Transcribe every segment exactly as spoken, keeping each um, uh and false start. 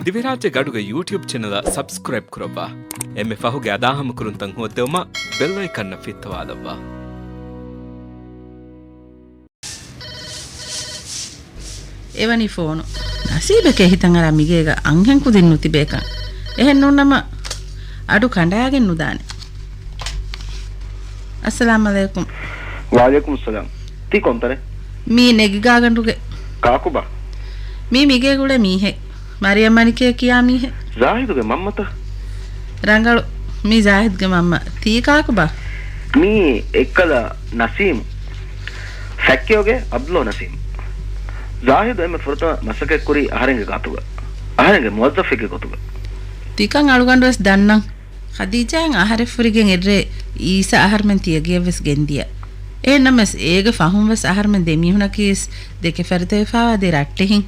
ދިވެހިރާއްޖޭގެ އަޑުގެ ޔޫޓިއުބް ޗެނަލަށް ސަބްސްކްރައިބް ކުރައްވާ. އެންމެ ފަހުގެ އަދާހަމަކުރުންތައް ހޯއްދެވުމަށް ބެލް އައިކަންއަށް ފިއްތަވާލައްވާ. އެވަނީ ފޯނު. ނަސީބެކޭ ހިތަށް އަރާ މިގޭގަ އަންހެން ކުދިން ނުތިބޭކަން. އެހެން ނޫންނަމަ އަޑު ކަނޑާގެން ނުދާނެ. އައްސަލާމް އަލައިކުމް. ވަޢަލައިކުމް އައްސަލާމް. ތީ ކޮންތަނެއް؟ މީ ނެގިގާގަނޑުގެ. ކާކުބާ؟ މީ މިގޭގަ އުޅޭ މީހެއް. މަރިޔަމް މަނިކޭ ކިޔާ މީހެއް. ޒާހިދުގެ މަންމަތަ؟ ރަނގަޅު. މީ ޒާހިދުގެ މަންމަ. ތީ ކާކުބާ؟ މީ އެއްކަލަ ނަސީމް. ފެއްކެޔޮގެ އަބްދުﷲ ނަސީމް. ޒާހިދު އެންމެ ފުރަތަމަ މަސައްކަތްކުރީ އަހަރެންގެ ގާތުގަ. އަހަރެންގެ މުވައްޒަފެއްގެ ގޮތުގަ. ތިކަން އަޅުގަނޑުވެސް ދަންނަން. ޚަދީޖާއަށް އަހަރެއް ފުރިގެން އެއްރޭ އީސަ އަހަރުމެން ތިޔަގެޔަށްވެސް ގެންދިޔަ. އެހެންނަމަވެސް އޭގެ ފަހުންވެސް އަހަރުމެން ދެމީހުނަކީވެސް ދެކެ ފަރިތަވެފާވާ ދެ ރައްޓެހިން.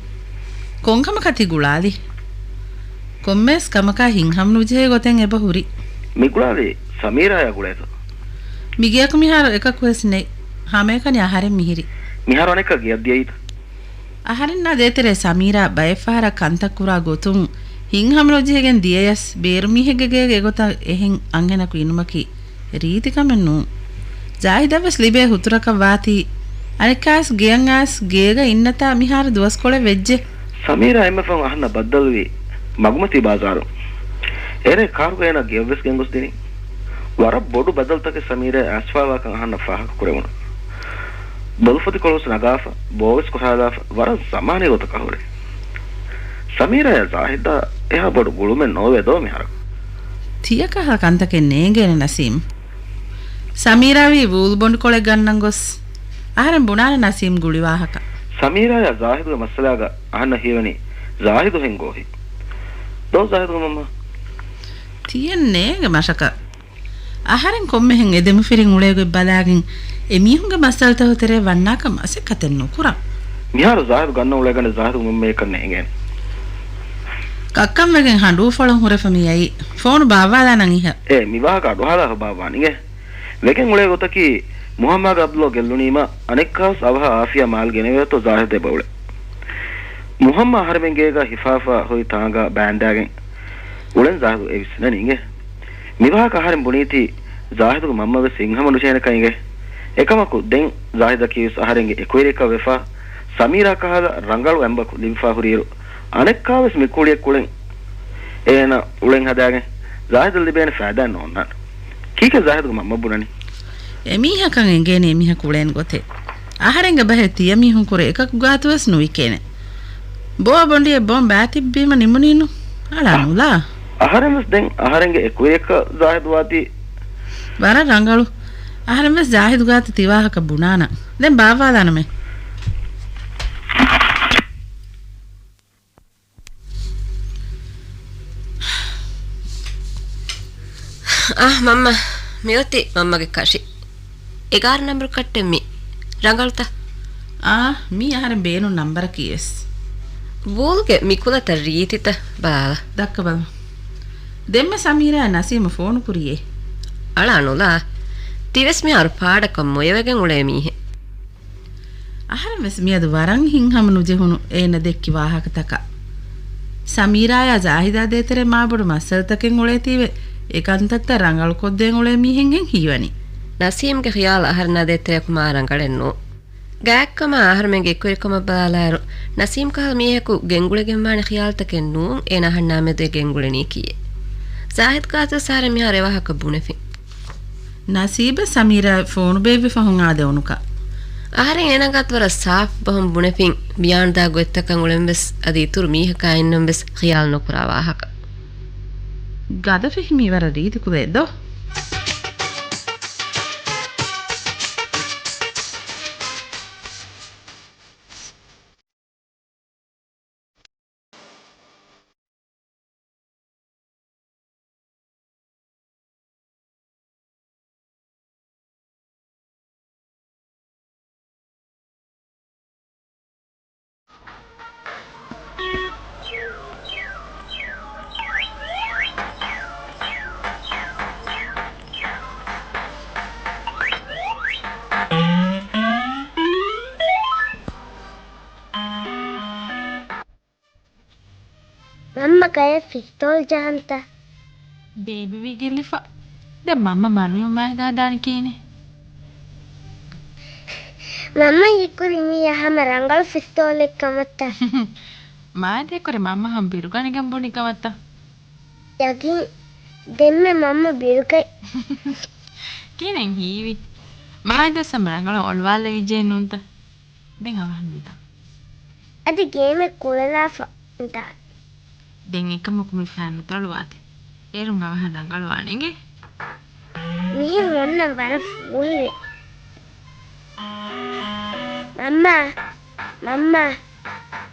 ކޮންކަމަކަށް ތި ގުޅާލީ؟ ކޮންމެވެސް ކަމަކާ ހިތްހަމަނުޖެހޭ ގޮތެއް އެބަ ހުރި. މި ގުޅާލީ ސަމީރާޔާ ގުޅޭތަ؟ މިގެއަކު މިހާރު އެކަކުވެސް ނެތް. ހަމައެކަނި އަހަރެން މިހިރީ. މިހާރު އަނެއްކާ ގެޔަށް ދިޔައީތަ؟ އަހަރެންނާ ދޭތެރޭ ސަމީރާ ބައެއްފަހަރަށް ކަންތައް ކުރާ ގޮތުން ހިތްހަމަނުޖެހިގެން ދިޔަޔަސް، ބޭރު މީހެއްގެ ގޭގަ އެގޮތަށް އެހެން އަންހެނަކު އިނުމަކީ ރީތިކަމެއް ނޫން. ޒާހިދަށްވެސް ލިބޭ ހުތުރަކަށް ވާތީ، އަނެއްކާވެސް ގެޔަށް އައިސް ގޭގަ އިންނަތާ މިހާރު ދުވަސްކޮޅެއް ވެއްޖެ. ސަމީރާ އެންމެ ފަހުން އަހަންނަށް ބައްދަލުވީ މަގުމަތީ ބާޒާރުން. އެރޭ ކާރުގަ އޭނާ ގެޔަށްވެސް ގެންގޮސްދިނީ. ވަރަށް ބޮޑު ބަދަލުތަކެއް ސަމީރާއަށް އައިސްފާވާކަން އަހަންނަށް ފާހަގަކުރެވުނު. ދޮލުފޮތިކޮޅުވެސް ނަގާފަ، ބޯވެސް ކޮށާލާފަ، ވަރަށް ޒަމާނީ ގޮތަކަށް ހުރޭ. ސަމީރާއާ ޒާހިދާ އެހާ ބޮޑު ގުޅުމެއް ނޯވޭ ދޯ މިހާރަކު. ތިޔަކަހަލަ ކަންތަކެއް ނޭނގޭނެ ނަސީމް. ސަމީރާ ވީ ވޫލް ބޮނޑުކޮޅެއް ގަންނަން ގޮސް އަހަރެން ބުނާނެ ނަސީމް ގުޅި ވާހަކަ. ސަމީރާއާ ޒާހިދުގެ މައްސަލާގަ އަހަންނަށް ހީވަނީ ޒާހިދު ހެން ގޯހި. ދޯ ޒާހިދުގެ މަންމަ. ތިޔަން ނޭނގެ މަށަކަށް. އަހަރެން ކޮންމެހެން އެ ދެމަފިރިން އުޅޭގޮތް ބަލާގެން އެ މީހުންގެ މައްސަލަތަކުގެ ތެރޭ ވަންނާކަށް މަސައްކަތެއް ނުކުރަން. މިހާރު ޒާހިދު ގަންނަ އުޅޭގަނޑެއް ޒާހިދުގެ މަންމައަކަށް ނޭނގޭނެ. ކައްކަން ވެގެން ހަނޑޫފަޅުން ހުރެފަ މި އައީ. ފޯނު ބާއްވާލާނަން އިހަށް. އޭ، މި ވާހަކަ އަޑުއަހާލާފަ ބާއްވާން އިނގޭ. ވެގެން އުޅޭ ގޮތަކީ މުހައްމާގެ އަބްދުﷲ ގެއްލުނީމަ އަނެއްކާވެސް އަވަހަށް އާފިޔާ މާލް ގެނެވޭތޯ ޒާހިދު އެބައުޅޭ. މުހައްމާ އަހަރެމެން ގޭގަ ހިފާފަ ހޮތް ތާނގަ ބާންދާގެން އުޅެން ޒާހިދު އެ ވިސްނަނީ އިނގޭ. މިވާހަކަ އަހަރެން ބުނީތީ ޒާހިދުގެ މަންމަވެސް ހިތްހަމަ ނުޖެހޭނެކަން އިނގޭ. އެކަމަކު ދެން ޒާހިދަކީވެސް އަހަރެންގެ އެކުވެރިއަކަށް ވެފަ، ސަމީރާ ކަހަލަ ރަނގަޅު އެނބަކު ލިބިފަ ހުރިއިރު، އަނެއްކާވެސް މި ކުއްޅިއެއް ކުޅެން އޭނަ އުޅެން ހަދާގެން ޒާހިދަށް ލިބޭނެ ފައިދާއެއް ނޯންނާނެ. ކީކޭ ޒާހިދުގެ މަންމަ ބުނަނީ؟ އެމީހަކަށް އެނގޭނެ އެމީހަކު އުޅޭނެ ގޮތެއް. އަހަރެންގެ ބަހެއް ތިޔަމީހުން ކުރެ އެކަކު ގާތުވެސް ނުވިކޭނެ. ބޯ ބޮނޑިއެއް ބޯން ބާތިއްބީމަ ނިމުނީނު. އަޅާ ނުލާ. އަހަރެންވެސް ދެން އަހަރެންގެ އެކުވެރިއަކަށް ޒާހިދު ވާތީ. ވަރަށް ރަނގަޅު. އަހަރެންވެސް ޒާހިދު ގާތަށް ތި ވާހަކަ ބުނާނަން. ދެން ބާއްވާލާނަމޭ. އާ، މަންމަ، މިއޮތީ މަންމަގެ ކަށި. އެގާރަ ނަންބަރު ކައްޓެއް މީ. ރަނގަޅުތަ؟ އާ، މީ އަހަރެން ބޭނުން ނަންބަރަކީވެސް. ބޯލުގެ މި ކުލަތައް ރީތިތަ؟ ބަލާލަ. ދައްކަބަލަ. ދެންމެ ސަމީރާ ނަސީމަށް ފޯނު ކުރިއޭ. އަޅާ ނުލާ. ތިވެސް މިހާރު ފާޑަކަށް މޮޔަވެގެން އުޅޭ މީހެއް. އަހަރެން ވެސް މިއަދު ވަރަށް ހިތްހަމަ ނުޖެހުނު އޭނަ ދެއްކި ވާހަކަތަކަށް. ސަމީރާޔާ ޒާހިދާ ދޭތެރޭ މާބޮޑު މައްސަލަތަކެއް އުޅޭތީވެ، އެ ކަންތައްތައް ރަނގަޅުކޮށްދޭން އުޅޭ މީހެއްހެން ހީވަނީ. ނަސީމްގެ ޚިޔާލު އަހަރެންނާ ދޭތެރެއަކު މާ ރަނގަޅެއް ނޫން. ގާތްކަމާ އަހަރުމެންގެ އެކުވެރިކަމަށް ބަލާލާއިރު، ނަސީމް ކަހަލަ މީހަކު ގެންގުޅެގެންވާނެ ޚިޔާލުތަކެއް ނޫން އޭނަ އަހަންނާމެދު ގެންގުޅެނީކީއެއް. ޒާހިދު ގާތުވެސް އަހަރެން މިހާރު އެވާހަކަ ބުނެފިން. ނަސީބަށް ސަމީރާ ފޯނު ބޭއްވި ފަހުން އާދެވުނުކަން. އަހަރެން އޭނާ ގާތު ވަރަށް ސާފު ބަހުން ބުނެފިން، ބިޔާންދާ ގޮތްތަކަށް އުޅެން ވެސް އަދި އިތުރު މީހަކާ އިންނަން ވެސް ޚިޔާލު ނުކުރާ ވާހަކަ. ގަދަފިހި މީ ވަރަށް ރީތި ކުލައެއް ދޯ؟ މަންމަ ކައެއް ފިސްތޯލް ޖަހަންތަ؟ ބޭބެވީ ގެއްލިފަ. ދެން މަންމަ މަނުވެ މާހިދާ ދާނީ ކިހިނެއް؟ މަންމަ ހީކުރީ މީ ހަމަ ރަނގަޅު ފިސްތޯލެއް ކަމަށްތަ؟ މާހިދާ ހީކުރީ މަންމަ ހަމަ ބިރުގަނެގެން ބުނި ކަމަށްތަ؟ ޔަގީން. ދެންމެ މަންމަ ބިރުގަތް. ކިހިނެއް ހީވީ؟ މާހިދާ ހަމަ ރަނގަޅަށް އޮޅުވާލެވިއްޖެ ނޫންތަ؟ ދެން އަވަހަށް ނިދާ. އަދި ގޭމެއް ކުޅެލާފަ ނިދާ. ދެން އެކަމަކު މި ފައިން ނުތޮޅުވާތި. އޭރުން އަވަހަށް ރަނގަޅުވާނެ އިނގޭ. މިހެން އޮންނަ ވަރަށް ފޫހިވޭ. މަންމާ، މަންމާ،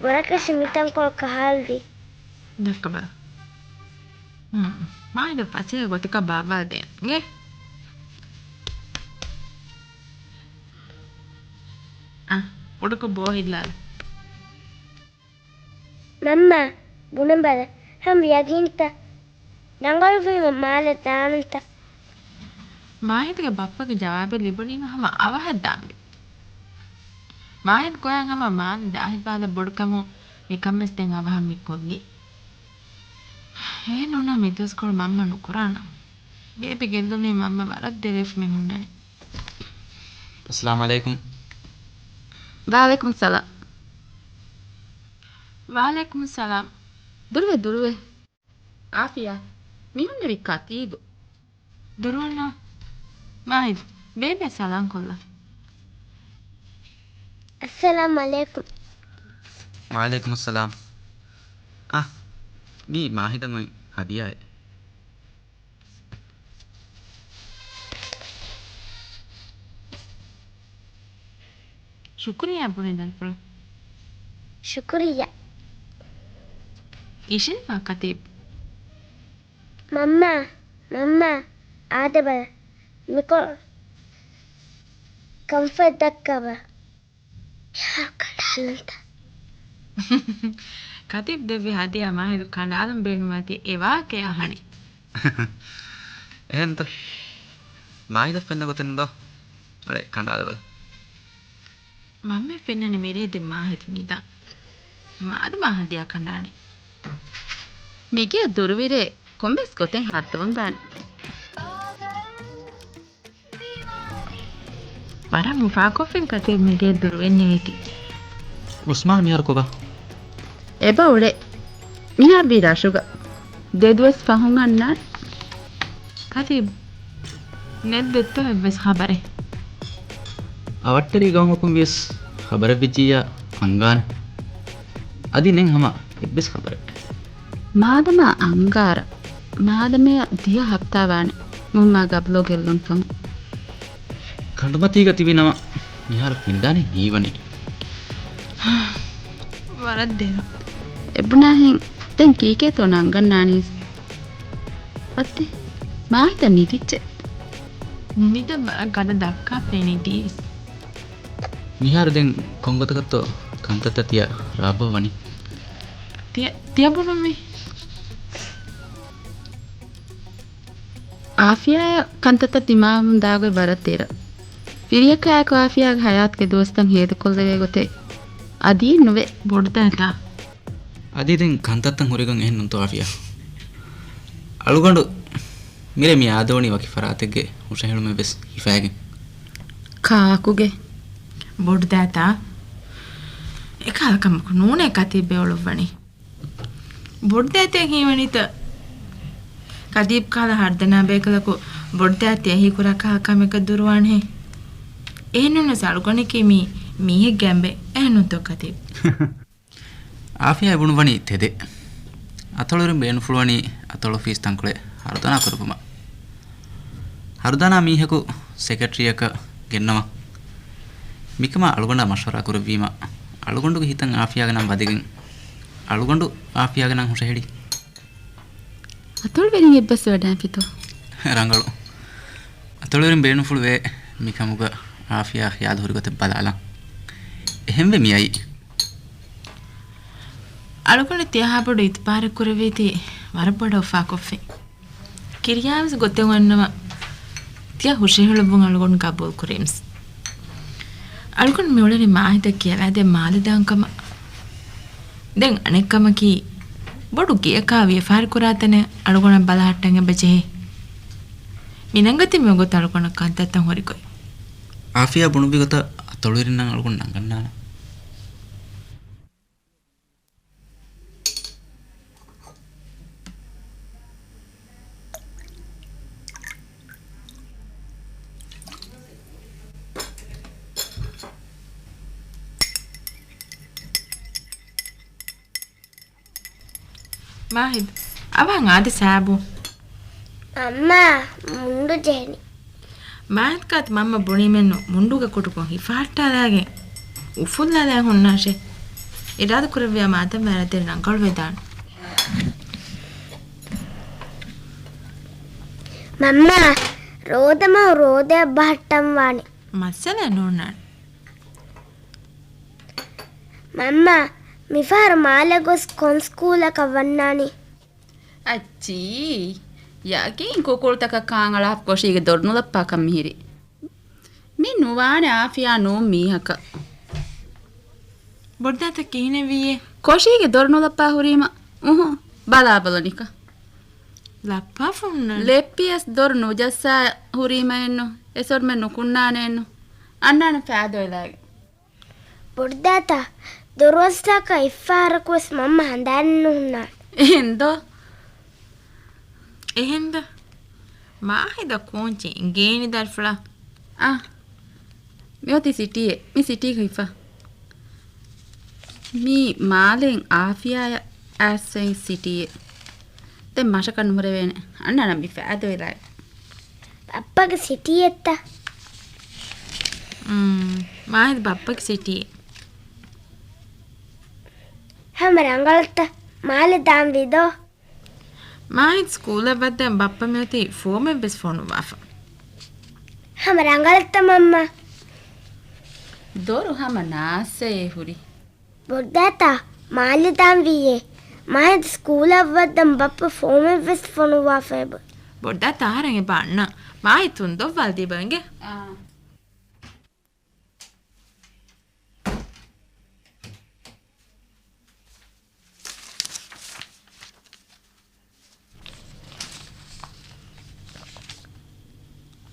ބުރަކަށި މިތަންކޮޅު ކަހާލަދީ. ދައްކަބަލަ. މާހިދާ ފަސޭހަ ގޮތަކަށް ބާއްވާލަދޭން އިނގޭ. އަ، ކުޑަކޮށް ބޯ ހިއްލާލަ. މަންމާ، ބުނަބަލަ، ހަމަ ޔަގީންތަ؟ ރަނގަޅުވީމަ މާލެ ދާނަންތަ؟ މާހިދުގެ ބައްޕަގެ ޖަވާބެއް ލިބުނީމަ ހަމަ އަވަހަށް ދާންވީ. މާހިދު ގޮޔަށް ހަމަ މާލެ ދާހިތްވާލަ ބޮޑުކަމުން މިކަންވެސް ދެން އަވަހަށް މި ކޮށްލީ. އޭނުންނަށް މި ދުވަސްކޮޅު މަންމަ ނުކުރާނަން. ބޭބެ ގެއްލުނީ މަންމަ ވަރަށް ދެވޭފަ މި ހުންނަނީ. އައްސަލާމް ޢަލައިކުމް. ވަޢަލައިކުމް ސަލާމް. ވަޢަލައިކުމް ސަލާމް. ދުރުވެ، ދުރުވެ. އާފިޔާ، މި ހުންނެވީ ކަތީބު. ދުރުވަންނާ. މާހިދު، ބޭބެ ސަލާމް ކޮށްލަ. އައްސަލާމް ޢަލައިކުމް. ވަޢަލައިކުމް އައްސަލާމް. އާ، މީ މާހިދަށް އޮތް ހަދިޔާއެއް. ޝުކުރިއްޔާ ބުނެ ދަންފުޅު. ޝުކުރިއްޔާ. އިށީނދެވާ ކަތީބް. މަންމާ، މަންމާ، އާދެބަލަ، މިކޮޅު ކަންފަތް ދައްކަބަ. ކަނޑާލަންތަ؟ ކަތީބް ދެއްވި ހަދިޔާ މާހިދު ކަނޑާލަން ބޭނުންވާތީ އެ ވާހަކަޔާ ހަނި. އެހެންތަ؟ މާހިދަށް ފެންނަ ގޮތެއް ނުދޯ؟ އަޅެ ކަނޑާލަބަލަ. މަންމަ ފެންނަނީ މިރޭ ދެން މާހިދު ނިދާ. މާދަމާ ހަދިޔާ ކަނޑާނީ. މިގެ ދުރުވިރޭ ކޮންމެސް ގޮތެއް ހައްދަވަން ދާނެ. ވަރަށް އުފާކޮށްފިން ކަތީ މިގޭ ދުރުވެން ނިމިތީ. އުސްމާން މިހާރު ކޮބާ؟ އެބަ އުޅޭ. މިހާރު ވީ ރަށުގަ. ދެ ދުވަސް ފަހުން އަންނާނެ. ކަތީބް، ނެތް ދެއްތޯ އެއްވެސް ޚަބަރެއް؟ އަވަށްޓެރި ގައުމަކުން ވިޔަސް ޚަބަރެއް ވެއްޖިއްޔާ އަންގާނެ. އަދި ނެތް ހަމަ އެއްވެސް ޚަބަރެއް. މާދަމާ އަންގާރަ. މާދަމާ ދިޔަ ހަފްތާ ވާނެ މަންމާ ގަބްލޯ ގެއްލުން ފަހުން. ކަނޑުމަތީގަ ތިބި ނަމަ މިހާރު ފިނިދާނެ ހީވަނީ. ވަރަށް ދެރަ. އެބުނާހެން ދެން ކީކޭތޯ ނަންގަންނާނީސް. އައްތި، މާހިދަށް ނިދިއްޖެ. ނިދަން ވަރަށް ގަދަ ދައްކާފައި ނިދީސް. މިހާރު ދެން ކޮންގޮތަކަށްތޯ ކަންތައްތައް ތިޔަ ރާއްވަވަނީ؟ ތިޔަ، ތިޔަ ބުނުމީ. އާފިޔާއަށް ކަންތައްތައް ދިމާވަމުން ދާގޮތް ވަރަށް ދެރަ. ފިރިއަކާއެކު އާފިޔާގެ ހަޔާތުގެ ދުވަސްތައް ހޭދަކޮށްލެވޭ ގޮތެއް އަދި ނުވޭ. ބޮޑުދައިތާ. އަދި ދެން ކަންތައްތައް ހުރިގޮތް އެހެން ނޫންތޯ އާފިޔާ؟ އަޅުގަނޑު މިރޭ މި އާދެވުނީ ވަކި ފަރާތެއްގެ ހުށަހެޅުމެއް ވެސް ހިފައިގެން. ކާކުގެ؟ ބޮޑުދައިތާ. އެކަހަލަ ކަމަކު ނޫނޭ ކަތީބް އޮޅުއްވަނީ. ބޮޑުދައިތައް ހީވަނީތަ؟ ކަތީބް ކަހަލަ ހަރުދަނާ ބޭކަލަކު ބޮޑުދައިތައް ހީކުރާ ކަހަލަ ކަމެއްގަ ދުރުވާނެހެން. އެހެންނޫނަސް އަޅުގަނޑަކީ މީ މީހެއްގެ އަނބެއް. އެހެންނޫންތޯ ކަތީބް؟ އާފިޔާ ބުނުއްވަނީ ތެދެއް. އަތޮޅުވެރިން ބޭނުންފުޅުވަނީ އަތޮޅު އޮފީސް ތަންކޮޅެއް ހަރުދަނާ ކުރެއްވުމަށް. ހަރުދަނާ މީހަކު ސެކްރެޓަރީއަކަށް ގެންނަވަން. މިކަމާ އަޅުގަނޑާ މަޝްވަރާ ކުރެއްވީމަ، އަޅުގަނޑުގެ ހިތަށް އާފިޔާގެ ނަން ވަދެގެން، އަޅުގަނޑު އާފިޔާގެ ނަން ހުށަހެޅި. އަތޮޅުވެރިން އެއްބަސްވެވަޑައިފިތޯ؟ ރަނގަޅު. އަތޮޅުވެރިން ބޭނުންފުޅުވޭ މިކަމުގަ އާފިޔާ ޚިޔާލު ހުރި ގޮތެއް ބަލާލަން. އެހެންވެ މިއައީ. އަޅުގަނޑު ތިޔަހާ ބޮޑު އިތުބާރެއް ކުރެއްވީތީ ވަރަށް ބޮޑަށް އުފާކޮށްފި. ކިރިޔާވެސް ގޮތެއް އޮންނަމަ، ތިޔަ ހުށަހެޅުއްވުން އަޅުގަނޑު ގަބޫލު ކުރީމްސް. އަޅުގަނޑު މިއުޅެނީ މާހިދަށް ކިޔަވާދޭ މާލެ ދާން ކަމަށް. ދެން އަނެއް ކަމަކީ، ބޮޑު ގެއަކާ ވިޔަފާރި ކުރާތަނެއް އަޅުގަނޑަށް ބަލަހައްޓަން އެބަޖެހޭ. މި ނަންގަތީ މިވަގުތު އަޅުގަނޑަށް ކަންތައްތައް ހުރި ގޮތް. އާފިޔާ ބުނުއްވި ގޮތަށް އަތޮޅުވެރިންނަށް އަޅުގަނޑު ނަންގަންނާނަން. މާހިދު، އަވަހަށް އާދެ ސާބު. މަންމާ، މުންޑު ޖެހެނީ. މާހިދު ކާތު މަންމަ ބުނީމެއްނު މުންޑުގެ ކުޓުކޮށް ހިފަހައްޓާލާގެން އުފުއްލާލާ ހުންނާށޭ. އިރާދަ ކުރެއްވިޔާ މާތަން ވައިރަށް ދެން ރަނގަޅުވެދާނެ. މަންމާ، ރޯދަމަހު ރޯދައަށް ބަހައްޓަން ވާނެ. މައްސަލައެއް ނޯންނާނެ. މަންމާ، މިފަހަރު މާލެ ގޮސް ކޮން ސްކޫލަކަށް ވަންނާނީ؟ އައްޗީ، ޔަގީން ކުކުޅުތަކަށް ކާން އަޅާފަ ކޮށީގެ ދޮރު ނުލައްޕާކަށް މިހިރީ. މި ނުވާނެ އާފިޔާ ނޫން މީހަކަށް. ބޮޑްދާތަ ކިހިނެއްވީއޭ؟ ކޮށީގެ ދޮރު ނުލައްޕާ ހުރީމަ، އުހު، ބަލާބަލަ ނިކަ. ލައްޕާފަ ހުންނަން. ލެއްޕިޔަސް ދޮރު ނުޖައްސާ ހުރީމައެއްނު، އެސޮރުމެއް ނުކުންނާނެއެއްނު. އަންނާނެ ފާދޮއިލާގެ. ބޮޑްދާތަ، ދޮރު އައްސާކަށް އިއްފާރަކުވެސް މަންމަ ހަނދާނެއް ނުހުންނާނެ. އެހެންދޯ؟ އެހެންދޯ؟ މާހިދަށް ކޯންޗެއް އެނގޭނެ ދަރިފުޅާ. އާ، މިއޮތީ ސިޓީއެއް. މި ސިޓީގަ ހިފާ. މީ މާލެއިން އާފިޔާޔަށް އައިސްފައި ސިޓީއެއް. ދެން މަށަކަށް ނުހުރެވޭނެ. އަންނާނަން މި ފާދޮއިލާ. ބައްޕަގެ ސިޓީއެއްތަ؟ މް، މާހިދު ބައްޕަގެ ސިޓީއެއް. ހަމަ ރަނގަޅަށްތަ؟ މާލެ ދާންވީ ދޯ؟ މާހިދު ސްކޫލަށް ވައްދަން ބައްޕަ މިއޮތީ ފޯމެއްވެސް ފޮނުއްވާފަ. ހަމަ ރަނގަޅަށްތަ މަންމާ؟ ދޮރު ހަމަ ނާއްސައޭ ހުރީ. ބޮޑްދާތާ، މާލެ ދާންވީއޭ. މާހިދު ސްކޫލަށް ވައްދަން ބައްޕަ ފޯމެއްވެސް ފޮނުއްވާފައިބަ. ބޮޑްދާތާ އަހަރެން އެބަ އަންނަ. މާހިދު ތުން ދޮއްވާލަދީބަ އިނގޭ. އާ.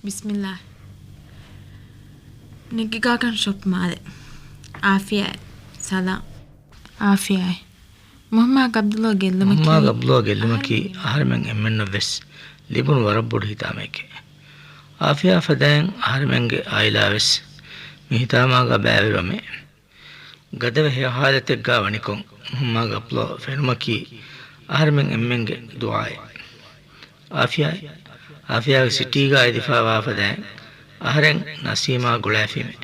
ބިސްމިއްލާހި. ނެގިގާކަން ޝޮޕް މާލެ. އާފިޔާއޭ. ސަލާމް. އާފިޔާއޭ. މުހައްމާ ގަބްދުލޯ ގެއްލުމަކީ، މުހައްމާ ގަބްދުލޯ ގެއްލުމަކީ އަހަރެމެން އެންމެންނަށް ވެސް ލިބުނު ވަރަށް ބޮޑު ހިތާމައެކޭ. އާފިޔާ ފަދައިން އަހަރެމެންގެ އާއިލާ ވެސް މި ހިތާމާގާ ބައިވެރިވަމޭ. ގަދަވެ ހެޔޮ ހާލަތެއްގާ ވަނިކޮށް، މުހައްމާ ގަބްދުލޯ ފެނުމަކީ އަހަރެމެން އެންމެންގެ ދުޢާއެއް. އާފިޔާ، އާފިޔާގެ ސިޓީގާ އެދިފާ ވާފަދައިން އަހަރެން ނަސީމާ ގުޅައިފީމޭ.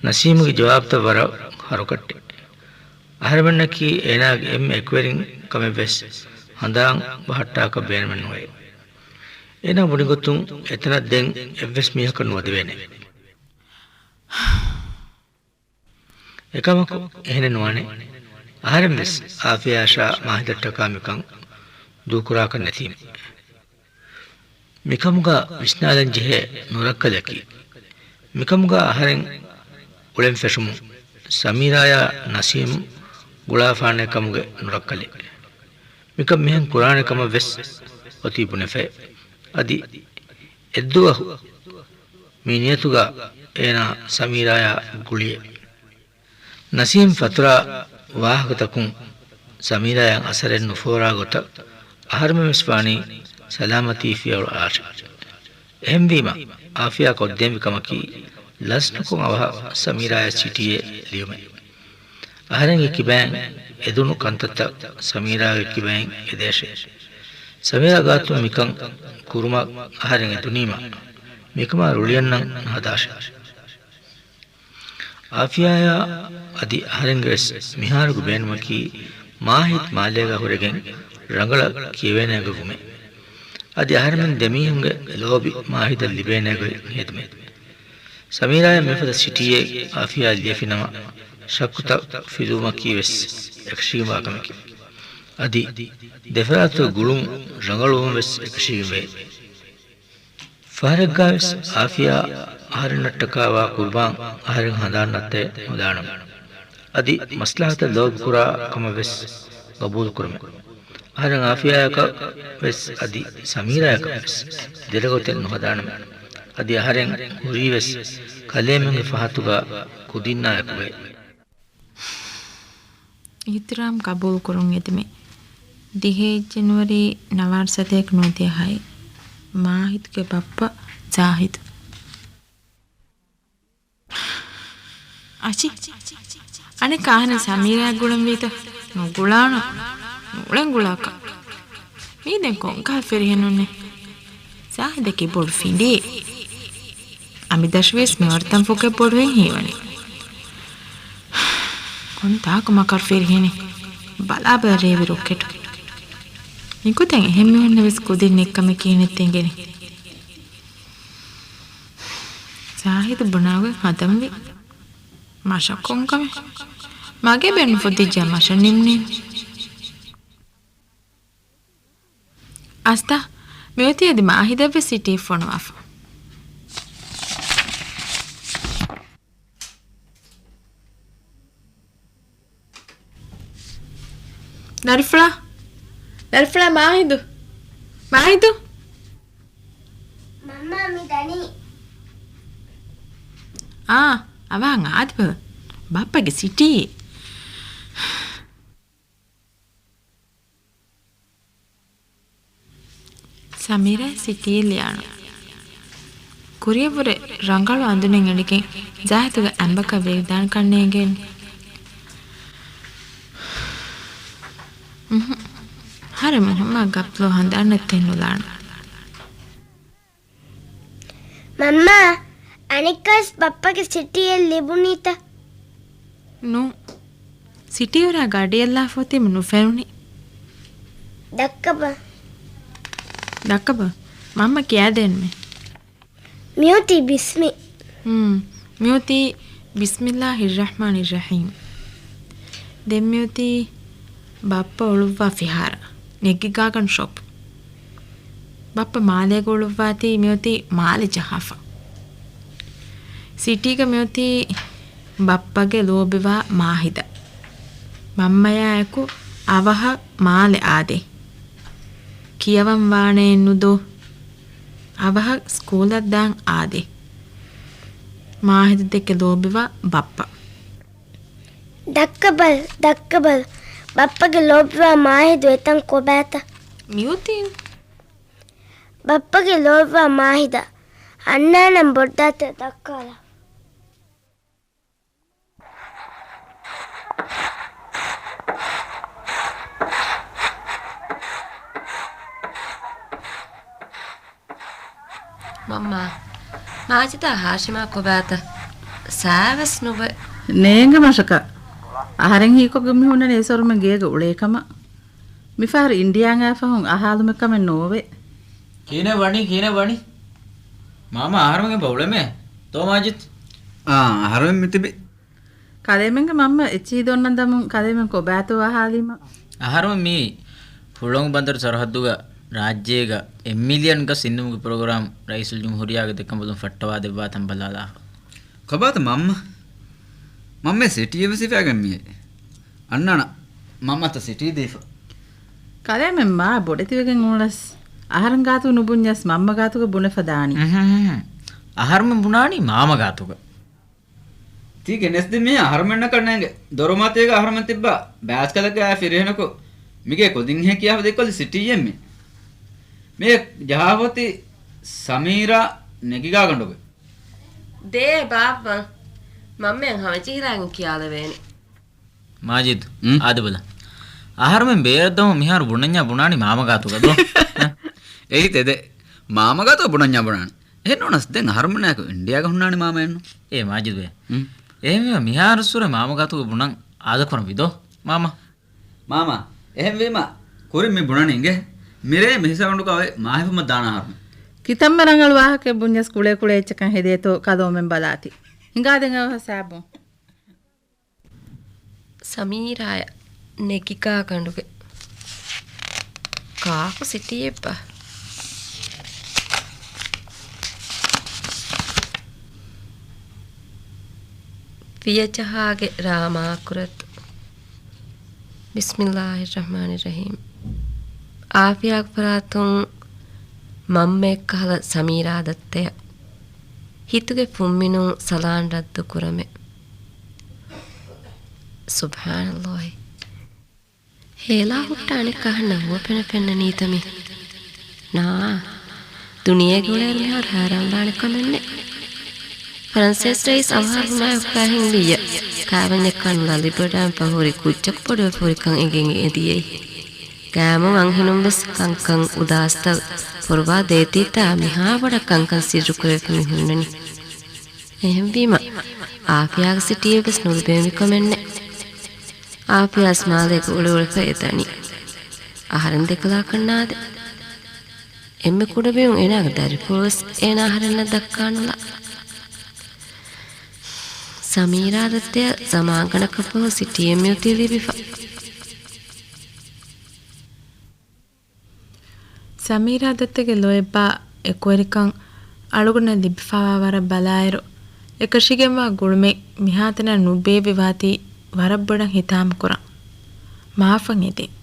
ނަސީމުގެ ޖަވާބުތައް ވަރަށް ހަރުކައްޓޭ. އަހަރެމެންނަކީ އޭނާގެ އެންމެ އެކުވެރިން ކަމެއްވެސް ހަނދާން ބަހައްޓާކަށް ބޭނުމެއް ނުވޭ. އޭނާ ބުނި ގޮތުން އެތަނަށް ދެން އެއްވެސް މީހަކަށް ނުވަދެވޭނެ. އެކަމަކު އެހެނެއް ނުވާނެ. އަހަރެން ވެސް އާފިޔާއަށާ މާހިދަށްޓަކާ މިކަން ދޫކުރާކަށް ނެތީމެ. މިކަމުގަ ވިސްނާލަން ޖެހޭ ނުރައްކަލަކީ، މިކަމުގަ އަހަރެން އުޅެން ފެށުމުން ސަމީރާޔާ ނަސީމް ގުޅާފާނެ ކަމުގެ ނުރައްކަލެއް. މިކަން މިހެން ކުރާނެ ކަމަށް ވެސް އޮތީ ބުނެފައި. އަދި އެއްދުވަހު މި ނިޔަތުގަ އޭނާ ސަމީރާޔާ ގުޅިއެވެ. ނަސީމް ފަތުރާ ވާހަކަތަކުން ސަމީރާޔަށް އަސަރެއް ނުފޯރާ ގޮތަށް އަހަރެމެން ވެސް ވާނީ ސަލާމަތީ ފިޔަވަޅު އަޅާށޭ. އެހެންވީމަ، އާފިޔާ ކޮށްދޭންވި ކަމަކީ، ލަސްނުކޮށް އަވަހަށް ސަމީރާޔާ ސިޓީއެއް ލިޔުމެއް. އަހަރެންގެ ކިބައިން އެދުނު ކަންތައްތައް ސަމީރާގެ ކިބައިން އެދޭށޭ. ސަމީރާ ގާތުން މިކަން ކުރުމަށް އަހަރެން އެދުނީމަ، މިކަމާ ރުޅިއަންނަން ހަދާށޭ. އާފިޔާޔާ އަދި އަހަރެންގެ ވެސް މިހާރުގެ ބޭނުމަކީ، މާހިދު މާލޭގަ ހުރެގެން ރަނގަޅަށް ކިޔެވޭނޭ ގޮތް ވުމެއް. އަދި އަހަރެމެން ދެމީހުންގެ ލޯބި މާހިދަށް ލިބޭނޭ ގޮތް ހެދުމެއް. ސަމީރާޔަށް މިފަދަ ސިޓީއެއް އާފިޔާ ލިޔެފިނަމަ، ޝައްކުތައް ފިލުވުމަކީ ވެސް އެކަށީގެންވާ ކަމެކޭ. އަދި ދެފަރާތުގެ ގުޅުން ރަނގަޅުވުން ވެސް އެކަށީގެންވޭ. ފަހަރެއްގާވެސް އާފިޔާ އަހަރެންނަށްޓަކާވާ ޤުރުބާން އަހަރެން ހަނދާން ނައްތައެއް ނުދާނަމޭ. އަދި މަސްލަހަތަށް ލޯބިކުރާ ކަމަށްވެސް ގަބޫލުކުރަމޭ. އަހަރެން އާފިޔާއަކަށް ވެސް އަދި ސަމީރާއަކަށް ވެސް ދެރަގޮތެއް ނުހަދާނަމޭ. އަދި އަހަރެން ހުރީވެސް ކަލޭމެންގެ ފަހަތުގަ ކުދިންނާއެކުގައި. އިޙްތިރާމް ޤަބޫލު ކުރުން އެދެމޭ. ދިހައެއް ޖެނުއަރީ ނަވާރަ ސަތޭކަ ނުވަދިހަ ހައެއް. މާހިދުގެ ބައްޕަ ޒާހިދު. އަޗި، އަނެއްކާ އަހަރެން ސަމީރާއަށް ގުޅަން ވީތަ؟ ނުގުޅާނަ. ނޫޅެން ގުޅާކަށް. މީ ދެން ކޮންކަހަލަ ފިރިހެނުންނޭ؟ ޒާހިދަކީ ބޮޑު ފިނޑިއެއް. އަމިއްލައަށް ވިޔަސް މިވަރު ތަންފޮކެއް ބޮޑުވެގެން ހީވަނީ. ކޮންތާކު މަކަރު ފިރިހެނެއް. ބަލާބަލަ ރޭވި ރޮކެޓު. މިގޮތަށް އެހެން މީހުންނަށް ވެސް ކުދިން ނެތްކަމެއް ކިހިނެއްތަ އެނގެނީ؟ ޒާހިދު ބުނާގޮތް ހަދަންވީ. މަށަށް ކޮންކަމެއް؟ މަގޭ ބޭނުން ފުއްދިއްޖާ މަށަށް ނިމުނީ. އަސްތާ، މިއޮތީ އަދި މާހިދަށްވެސް ސިޓީ ފޮނުވާފަ. ދަރިފުޅާ، ދަރިފުޅާ މާހިދު. މާހިދު. މަންމާ މި ދަނީ. އާ، އަވާ އާދެބަލަ. ބައްޕަގެ ސިޓީ. ސަމީރާ ސިޓީ ލިޔާނު. ކުރިއަށްވުރެ ރަނގަޅު އަނދުނެއް އެޅިގެން ޒާހިދުގެ އަނބަކަށް ވެވިދާނެކަން ނޭނގޭނެ. އުނހު. ހަރެ މުހައްމާ ގަޕްލޯ ހަނދާން ނެތް ނުލާނު. މަންމާ، އަނެއްކާވެސް ބައްޕަގެ ސިޓީއެއް ލިބުނީތަ؟ ނޫން. ސިޓީ ހުރާ ގަޑިއެއްލާފަ އޮތީމަ ނުފެނުނީ. ދައްކަބަ. ދައްކަބަ. މަންމަ ކިޔާދޭންމެ. މިއޮތީ ބިސްމި. ހުން. މިއޮތީ ބިސްމިއްލާހި ރަޙްމާނި ރަޙީމް. ދެން މިއޮތީ ބައްޕަ އުޅުއްވާ ފިހާރަ، ނެގިގާގަނޑު ޝޮޕް. ބައްޕަ މާލޭގަ އުޅުއްވާތީ މިއޮތީ މާލެ ޖަހާފަ. ސިޓީގަ މިއޮތީ ބައްޕަގެ ލޯބިވާ މާހިދަ. މަންމަޔާއެކު އަވަހަށް މާލެ އާދޭ. ކިޔަވަން ވާނެއެއްނު ދޯ؟ އަވަހަށް ސްކޫލަށް ދާން އާދޭ. މާހިދަ ދެކެ ލޯބިވާ ބައްޕަ. ދައްކަބަލަ، ދައްކަބަލަ. ބައްޕަގެ ލޯބިވާ މާހިދު އެތަން ކޮބާތަ؟ މިއޮތީ. ބައްޕަގެ ލޯބިވާ މާހިދަ. އަންނާނަން ބޮޑުދައިތަ ދައްކާލަ. މަންމާ، މާޖިދާ ހާޝިމާ ކޮބާތަ؟ ސާވެސް ނުވެ. ނޭނގެ މަށަކަށް. އަހަރެން ހީކޮށްގެން މި ހުންނަނީ އެސޮރުމެން ގޭގަ އުޅޭ ކަމަށް. މިފަހަރު އިންޑިޔާ އައިފަހުން އަހާލުމެއް ކަމެއް ނޯވޭ. ކިހިނެއް ވަނީ، ކިހިނެއް ވަނީ؟ މާމާ އަހަރުމެން އެބަ އުޅެމޭ. ދޯ މާޖިދް؟ އާ، އަހަރުމެން މިތިބި. ކަލޭމެންގެ މަންމަ އެއްޗިހި ދޮންނަން ދަމުން ކަލޭމެން ކޮބާތޯ އަހާލީމަ. އަހަރުމެން މީ ހުޅަނގު ބަނދަރު ސަރަހައްދުގަ ރާއްޖޭގަ އެއް މިލިއަން ގަސް އިންނުމުގެ ޕްރޮގްރާމް ރައީސުލްޖުމްހޫރިއްޔާގެ ދެކަނބަލުން ފައްޓަވާ ދެއްވާތަން ބަލާލާފަ. ކޮބާތަ މަންމަ؟ މަންމަ ސިޓީއެއް ވެސް ހިފައިގެން މިއެ. އަންނާނަ މަންމަތަ ސިޓީ ދީފަ. ކަލޭމެން މާ ބޮޑެތިވެގެން އުޅަސް. އަހަރެން ގާތު ނުބުންޏަސް މަންމަ ގާތުގަ ބުނެފަ ދާނީ. އުހު. އަހަރުމެން ބުނާނީ މާމަ ގާތުގަ. ތީ ގެނެސްދިން މީ އަހަރުމެންނަކަށް ނޭނގެ. ދޮރުމަތީގަ އަހަރުމެން ތިއްބާ ބާސްކަލެއްގަ އާ ފިރިހެނަކު މިގޭ ކުދިން ހެކިޔާފަ ދެއްކޮލި ސިޓީއެއް މީ. މޭ ޖަހާފަ އޮތީ ސަމީރާ ނެގިގާގަނޑުގަ. ދޭ ބާއްވަން. މަންމައަށް ހަމަޖެހިލާގެން ކިޔާލެވޭނެ. މާޖިދު، އުން؟ އާދެބަލަ. އަހަރުމެން ބޭރަށްދަމުން މިހާރު ބުނަންޏާ ބުނާނީ މާމަގާތުގަ ދޯ؟ އެއީ ތެދެއް. މާމަގާތުގަ ބުނަންޏާ ބުނާނީ. އެހެންނޫނަސް ދެން އަހަރުމެންނާއެކު އިންޑިޔާގަ ހުންނާނީ މާމައެއްނު. އޭ މާޖިދު ބޭ. އުން؟ އެހެންވީމަ މިހާރުއްސުރެ މާމަގާތުގަ ބުނަން އާދަކުރަންވީ ދޯ މާމަ؟ މާމާ، އެހެންވީމަ ކުރިން މި ބުނަނީ އިނގޭ. މިރޭ މިހިސާބަނޑުގަ އޮތް މާހިފުމަށް ދާނަ އަހަރުމެން. ކިތަންމެ ރަނގަޅު ވާހަކައެއް ބުންޏަސް ކުޅޭ ކުޅޭ އެއްޗަކަށް ހެދޭތޯ ކަލޯމެން ބަލާތި. ހިނގާދެން އަވަހަށް ސާބުން. ސަމީރާޔަށް ނެގިގާގަނޑުގެ ކާކު ސިޓީއެއްބާ؟ ފިޔަޖަހާގެ ރާ މާކުރަތު. ބިސްމިއްލާހިއްރަޙްމާނިއްރަޙީމް. އާފިޔާގެ ފަރާތުން މަންމައެއްކަހަލަ ސަމީރާ ދައްތަޔަށް ހިތުގެ ފުންމިނުން ސަލާން ރައްދު ކުރަމޭ. ސުބްޙާނައްލާހި. ހޭލާ ހުއްޓާ އަނެއްކާ އަހަންނަށް ހުވަފެނަށް ފެންނަނީތަ މީ؟ ނާ، ދުނިޔޭގެ އުޅޭއިރު މިހާރު ހައިރާންވާނެ ކަމެއް ނެތް. ފަރަންސޭސި ރައީސް އަވަހާ ހުމާޔަށް އުފާ ހިނގިއްޔާ، ކާވެންޏެއްކާ ނުލާ ލިބިވަޑައިގެން ފަހުރި ކުއްޖަކު ބޮޑުވެފަ ހުރިކަން އެނގެން އެދިޔައީ. ގާމުން އަންހެނުން ވެސް ކަންކަން އުދާސްތައް ފޮރުވާ ދޭތީތާ މިހާ ބޮޑަށް ކަންކަން ސިއްރު ކުރެވިފަ މި ހުންނަނީ. އެހެންވީމަ، އާފިޔާގެ ސިޓީއެއް ވެސް ނުލިބޭންވީ ކަމެއް ނެތް. އާފިޔާ ވެސް މާލޭގަ އުޅެ އުޅެފަ އެ ދަނީ. އަހަރެން ދެކަލާކަށް ނާދެ. އެންމެ ކުޑަމިއުން އޭނާގެ ދަރިފުޅު ވެސް އޭނާ އަހަރެންނަށް ދައްކާނުލާ. ސަމީރާ ދައްތަޔަށް ޒަމާންގަނޑަކަށްފަހު ސިޓީއެއް މިއޮތީ ލިބިފަ. ސަމީރާ ދައްތަގެ ލޯތްބާ އެކުވެރިކަން އަޅުގަނޑަށް ލިބިފަވާ ވަރަށް ބަލާއިރު، އެކަށީގެންވާ ގުޅުމެއް މިހާތަނަށް ނުބޭއްވި ވާތީ ވަރަށް ބޮޑަށް ހިތާމަކުރަން. މާފަށް އެދެން.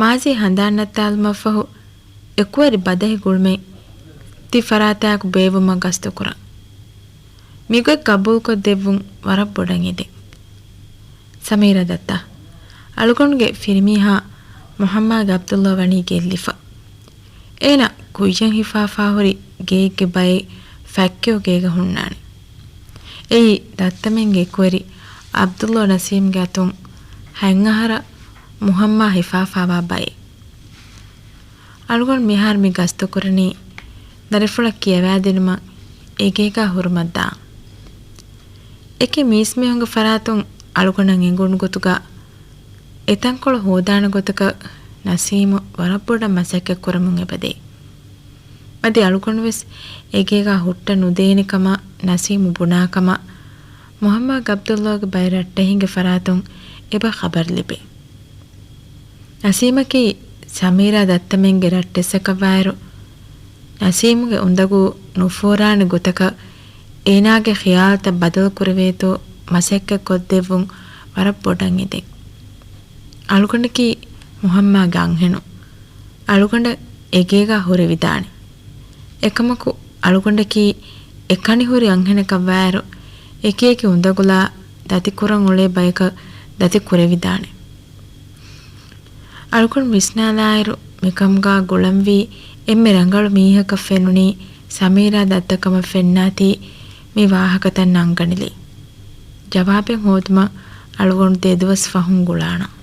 މާޒީ ހަނދާން ނައްތާލުމަށްފަހު، އެކުވެރި ބަދަހި ގުޅުމެއް ތި ފަރާތާއެކު ބޭއްވުމަށް ގަސްތުކުރަން. މިގޮތް ގަބޫލުކޮށްދެއްވުން ވަރަށް ބޮޑަށް އެދެން. ސަމީރާ ދައްތާ، އަޅުގަނޑުގެ ފިރިމީހާ މުހައްމާގެ ޢަބްދުﷲ ވަނީ ގެއްލިފަ. އޭނަ ކުއްޔަށް ހިފާފާ ހުރި ގެއެއްގެ ބައެއް ފައްކެޔޮ ގޭގަ ހުންނާނެ. އެއީ ދައްތަމެންގެ އެކުވެރި ޢަބްދުﷲ ނަސީމްގެ އަތުން ހަތް އަހަރަށް މުހައްމާ ހިފާފާވާ ބައެއް. އަޅުގަނޑު މިހާރު މި ގަސްތުކުރަނީ ދަރިފުޅަށް ކިޔަވާދިނުމަށް އެގޭގާ ހުރުމަށްދާން. އެކި މީސްމީހުންގެ ފަރާތުން އަޅުގަނޑަށް އެނގުނު ގޮތުގަ އެތަންކޮޅު ހޯދާނެ ގޮތަކަށް ނަސީމު ވަރަށް ބޮޑަށް މަސައްކަތް ކުރަމުން އެބަދޭ. އަދި އަޅުގަނޑު ވެސް އެގޭގާ ހުއްޓަ ނުދޭނެ ކަމަށް ނަސީމު ބުނާ ކަމަށް މުހައްމާ ޢަބްދުﷲގެ ބައެއް ރައްޓެހިންގެ ފަރާތުން އެބަ ޚަބަރު ލިބޭ. ނަސީމަކީ ސަމީރާ ދައްތަމެންގެ ރައްޓެއްސަކަށްވާއިރު، ނަސީމުގެ އުނދަގޫ ނުފޯރާނެ ގޮތަކަށް އޭނާގެ ޚިޔާލުތައް ބަދަލު ކުރެވޭތޯ މަސައްކަތް ކޮށްދެއްވުން ވަރަށް ބޮޑަށް އެދެން. އަޅުގަނޑަކީ މުހައްމާގެ އަންހެނުން. އަޅުގަނޑަށް އެގޭގާ ހުރެވިދާނެ. އެކަމަކު އަޅުގަނޑަކީ އެކަނި ހުރި އަންހެނަކަށްވާއިރު، އެކިއެކި އުނދަގުލާ ދަތިކުރަން އުޅޭ ބަޔަކަށް ދަތި ކުރެވިދާނެ. އަޅުގަނޑު ވިސްނާލާއިރު، މިކަމުގާ ގުޅަންވީ އެންމެ ރަނގަޅު މީހަކަށް ފެނުނީ ސަމީރާ ދައްތަ ކަމަށް ފެންނާތީ މި ވާހަކަތައް ނަންގަނިލީ. ޖަވާބެއް ހޯދުމަށް އަޅުގަނޑު ދެދުވަސް ފަހުން ގުޅާނަން.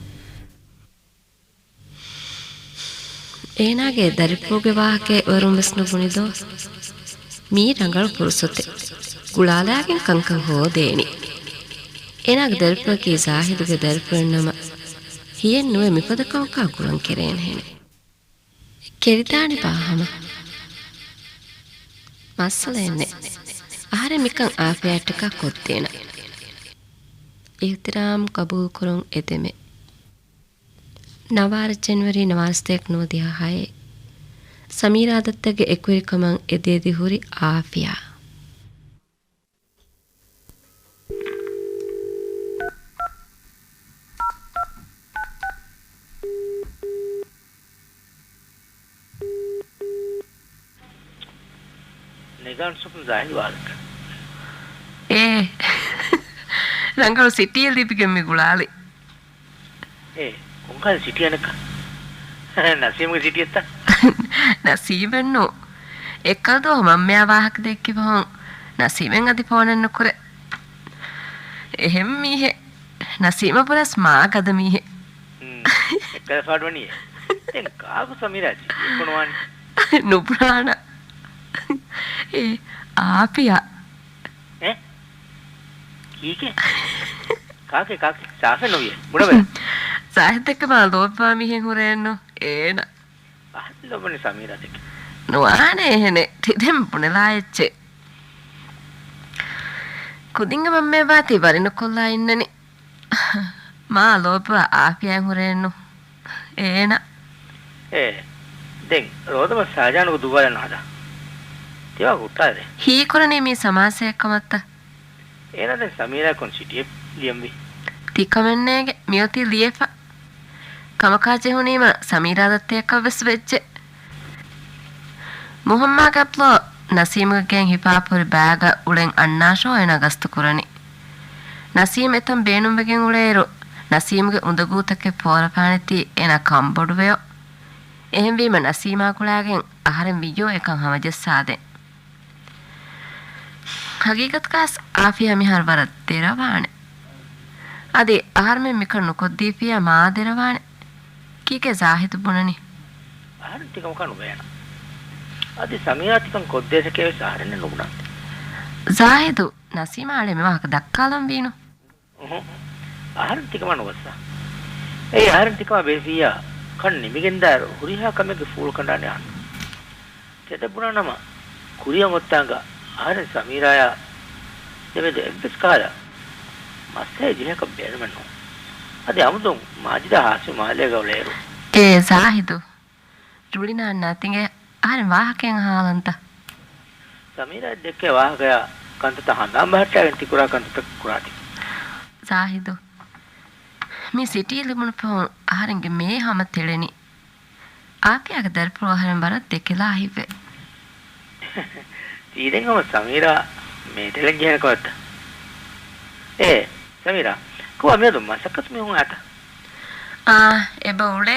އޭނާގެ ދަރިފުޅުގެ ވާހަކައެއް ވަރުން ވެސް ނުބުނިދޯ؟ މީ ރަނގަޅު ފުރުސަތެއް. ގުޅާލާގެން ކަންކަން ހޯދޭނީ. އޭނާގެ ދަރިފުޅަކީ ޒާހިދުގެ ދަރިފުޅެއްނަމަ، ހިޔެއް ނުވެ މިފަދަ ކަމަކާ ގުޅަން ކެރޭނެހެނެއް. ކެރިދާނެބާ ހަމަ؟ މައްސަލައެއްނެތް. އަހަރެން މިކަން އާފިޔާއަށްޓަކާ ކޮށްދޭނަން. އިޙްތިރާމް ޤަބޫލުކުރުން އެދެމެ. ނަވާރަ ޖެނުއަރީ ނަވާރަ ސަތޭކަ ނުވަދިހަ ހައެއް. ސަމީރާ ދައްތަގެ އެކުވެރިކަމަށް އެދިއެދި ހުރި އާފިޔާ. ނެގާން ސުޕް ޒާހިދު ވާދަކަ. އޭ. ރަނގަޅު ސިޓީއެއް ލިބިގެން މި ގުޅާލި. އޭ، ކޮންކަހަލަ ސިޓީއަނެއްކަ؟ ނަސީމްގެ ސިޓީއެއްތަ؟ ނަސީމެއްނު. އެއްކަލަ ދުވަހު މަންމަޔާ ވާހަކަ ދެއްކި ފަހުން ނަސީމެއް އަދި ފޯނެއް ނުކުރޭ. އެހެން މީހެއް. ނަސީމަށް ވުރެސް މާ ގަދަ މީހެއް. ހުން، އެއްކަލަ ފާޑުވަނީ. ދެން ކާކު ސަމީރާ ސިޓީ ނުވާނީ؟ ނުބުނާނަ. އޭ، އާފިޔާ. އެ؟ ކީކޭ؟ ކާކޭ، ކާކޭ؟ ސާފެއް ނުވިޔޭ. ބުނަބަލަ. ޒާހިދަކަށް މާ ލޯބިވާ މީހެއް ހުރޭނު އޭނަ. އަހަން ލޯބިވަނީ ސަމީރާ ދެކެ. ނުވާނެ އެހެނެއް. ތި ދެން ބުނެލާ އެއްޗެއް. ކުދިންގެ މަންމައެއް ވާތީ ވަރިނުކޮށްލާ އިންނަނީ. މާ ލޯބިވާ އާފިޔާއެއް ހުރޭނު އޭނަ. އޭ، ދެން ރޯދަމަ ސާޖާނުގެ ދުއްވާލަން ނުހަދާ. ތިވާ ހުއްޓާދޭ. ހީކުރަނީ މީ ސަމާސާއެއް ކަމަށްތަ؟ އޭނާ ދެން ސަމީރާ ކޮން ސިޓީއެއް ލިޔަންވީ؟ ތިކަމެއްނޭގެ މިއޮތީ ލިޔެފަ. ކަމަކާ ޖެހުނީމަ ސަމީރާ ދައްތައަކަށް ވެސް ވެއްޖެ. މުހައްމާގެ އަބްލޯ ނަސީމުގެ ގެއިން ހިފާފަ ހުރި ބާގަށް އުޅެން އަންނާށޯ އޭނާ ގަސްތު ކުރަނީ. ނަސީމް އެތަން ބޭނުންވެގެން އުޅޭއިރު، ނަސީމްގެ އުނދަގޫތަކެއް ފޯރަފާނެތީ އޭނާ ކަންބޮޑުވެޔޯ. އެހެންވީމަ ނަސީމާ ގުޅާގެން އަހަރެން ވިއްޔޯ އެކަން ހަމަޖައްސާދޭން. ހަގީގަތުގަސް އާފިޔާ މިހާރު ވަރަށް ދެރަވާނެ. އަދި އަހަރުމެން މިކަން ނުކޮށްދީފިޔާ މާ ދެރަވާނެ. ކީކޭ ޒާހިދު ބުނަނީ؟ އަހަރެން ތިކަމަކާ ނުބޭނަ. އަދި ސަމީރާ ތިކަން ކޮށްދޭށެކޭ ވެސް އަހަރެންނެއް ނުބުނަންތަ؟ ޒާހިދު ނަސީމާ އަޅެ މި ވާހަކަ ދައްކާލަން ވީނު. އުހު. އަހަރެން ތިކަމާ ނުގޮއްސާ. އެއީ އަހަރެން ތިކަމާ ބޭފިއްޔާ ކަން ނިމިގެންދާއިރު ހުރިހާ ކަމެއްގެ ފޫޅު ކަނޑާނެ އަހަން. ތެދެއް ބުނާނަމަ، ކުރިއަށް އޮތްތާނގަ އަހަރެން ސަމީރާޔާ ދެމެދު އެއްވެސް ކަހަލަ މައްސަލައެއް ޖެހޭކަށް ބޭނުމެއް ނޫން. އަދި އަމުދުން މާޖިދާ ހާސިމް މާލޭގަ އުޅޭއިރު. އޭ ޒާހިދު، ރުޅިނާންނާ ތިނގެ އަހަރެން ވާހަކައެއް އަހާލަންތަ؟ ސަމީރާ ދެއްކޭ ވާހަކަޔާ ކަންތައްތައް ހަނދާން ބަހައްޓާގެން ތިކުރާ ކަންތައްތައް ކުރާތި. ޒާހިދު، މި ސިޓީ ލިބުނު ފަހުން އަހަރެންގެ މޭ ހަމަ ތެޅެނީ. އާފިޔާގެ ދަރިފުޅު އަހަރެން ވަރަށް ދެކެލާ ހިތްވޭ. ތީދެން ހަމަ ސަމީރާ މޭ ތެޅެން ޖެހޭނެ ކަމެއްތަ؟ އޭ ސަމީރާ، ކޮބާ މިއަދު މަސައްކަތު މީހުން އާތަ؟ އާ، އެބަ އުޅޭ.